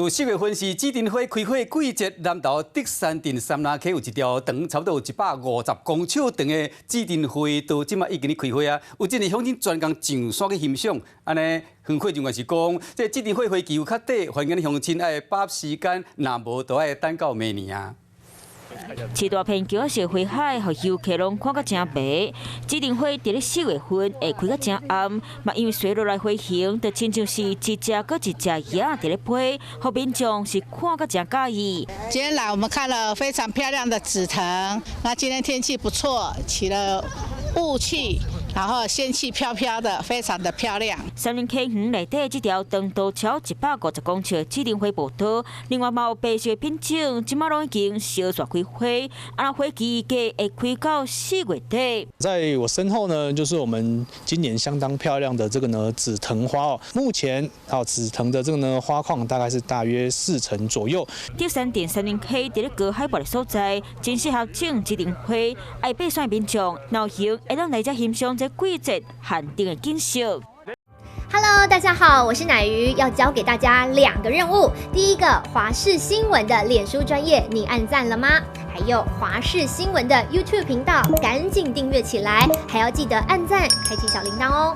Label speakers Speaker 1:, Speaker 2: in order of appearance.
Speaker 1: 4月份是紫藤花開花季節，南投竹山鎮杉林溪有一條長差不多有150公尺長的紫藤花，都這馬已經咧開花啊！有真濟鄉親專工上山去欣賞，按呢園會人員是講，這紫藤花花期有較短，歡迎鄉親愛把握時間，若無就愛等到明年啊。
Speaker 2: 一大片橘色花海，予遊客攏看甲誠迷。紫藤花佇咧4月份會開甲誠暗，嘛因為隨落來花型，就親像是一隻閣一隻雁佇咧飛，予民眾是看甲誠佮意。
Speaker 3: 今天來我們看了非常漂亮的紫藤，那今天天氣不錯，起了霧氣，然後仙氣飄飄的，非常的漂亮。
Speaker 2: 杉林溪園內底這條長度超150公尺紫藤花步道，另外嘛有白色品種，這馬攏已經燒煞開花，啊，花期計會開到4月底。
Speaker 4: 在我身後呢，就是我們今年相當漂亮的這個呢紫藤花哦。目前啊紫藤的這個呢花況大概是大約4成左右。
Speaker 2: 竹山鎮杉林溪佇咧高海拔的所在，真適合種紫藤花。愛爬山的民眾，若有閒會當來遮欣賞這季節限定的景色。
Speaker 5: Hello，大家好，我是奶魚，要交給大家兩個任務。第一個，華視新聞的臉書專頁，你按讚了嗎？還有華視新聞的 YouTube 頻道，趕緊訂閱起來，還要記得按讚，開啟小鈴鐺哦。